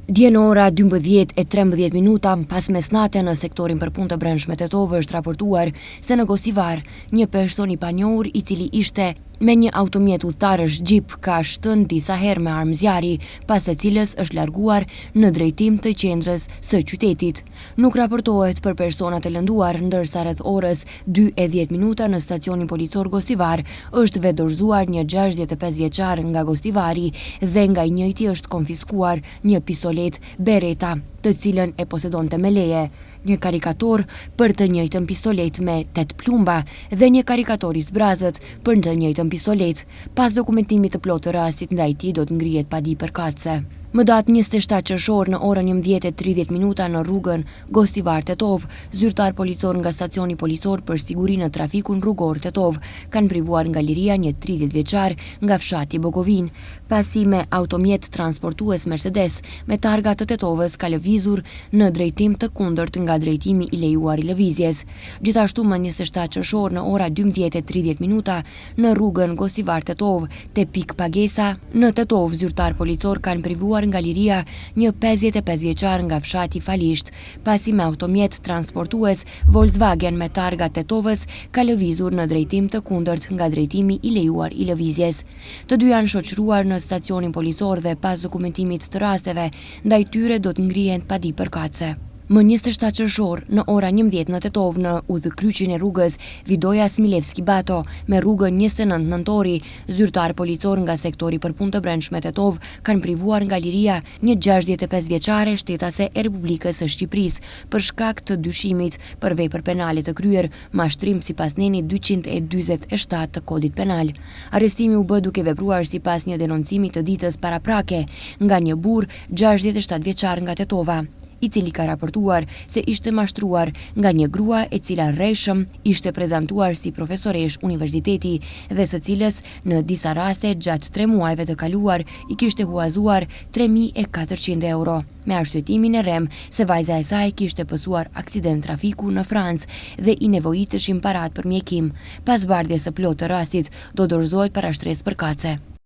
Dje në ora 12:13 minuta pas mesnate në sektorin për punë të brendshme Tetovë është raportuar se në Gostivar, një person i panjohur i cili ishte me një automjet udhëtarësh Jeep ka shtënë disa herë me armë zjarri, pas së cilës është larguar në drejtim të qendrës së qytetit. Nuk raportohet për persona të lënduar, ndërsa rreth orës 2:10 minuta në stacionin policor Gostivar është vetëdorëzuar një 65 vjeçar nga Gostivari dhe nga i njëjti është konfiskuar një pistoletë Beretta, të cilën e posedonte me leje, një karikator për të njëjtën pistoletë me 8 plumba dhe një karikator i zbrazët për të njëjtën pistoletë. Pas dokumentimit të plotë të rastit ndaj tij do të ngrihet padi përkatëse. Më datë 27 qershor në orën 11:30 minuta në rrugën Gostivar Tetovë, zyrtar policor nga stacioni policor për siguri në trafikun rrugor Tetovë kanë privuar nga liria një 30 vjeçar nga fshati Bogovinë, pasi me automjet transportues Mercedes me targa të Tetovës ka lëvizur në drejtim të kundërt nga drejtimi i lejuar i lëvizjes. Gjithashtu më 27 qershor në ora 12:30 minuta në rrugën Gostivar Tetovë te pikë pagesa në Tetovë zyrtar policor kanë privuar nga liria një 55 vjeçar nga fshati Falisht, pasi me automjet transportues Volkswagen me targa Tetovës ka lëvizur në drejtim të kundërt nga drejtimi i lejuar i lëvizjes. Të dy janë shoqëruar në stacionin policor dhe pas dokumentimit të rasteve, ndaj tyre do të ngrihen padi përkatëse. Më 27 qershor, në ora 11 në Tetovë në udhëkryqin e rrugës Vidoja Smilevski Bato me rrugën 29 Nëntori, zyrtar policor nga sektori për punë të brendshme Tetovë kanë privuar nga liria një 65 vjeçare shtetase e Republikës së Shqipërisë për shkak të dyshimit për vepër penale të kryer mashtrim sipas nenit 247 të Kodit Penal. Arrestimi u bë duke vepruar sipas një denoncimi të ditës paraprake nga një burrë 67 vjeçar nga Tetova, i cili ka raportuar se ishte mashtruar nga një grua e cila rrejshëm ishte prezantuar si profesoreshë universiteti dhe së cilës në disa raste gjatë 3 muajve të kaluar i kishte huazuar 3400 euro, me arsyetimin e rrem se vajza e saj kishte pësuar aksident trafiku në Francë dhe i nevojiteshin parat për mjekim. Pas zbardhjes së plotë të rastit, do dorëzohet para shtresë përkatëse.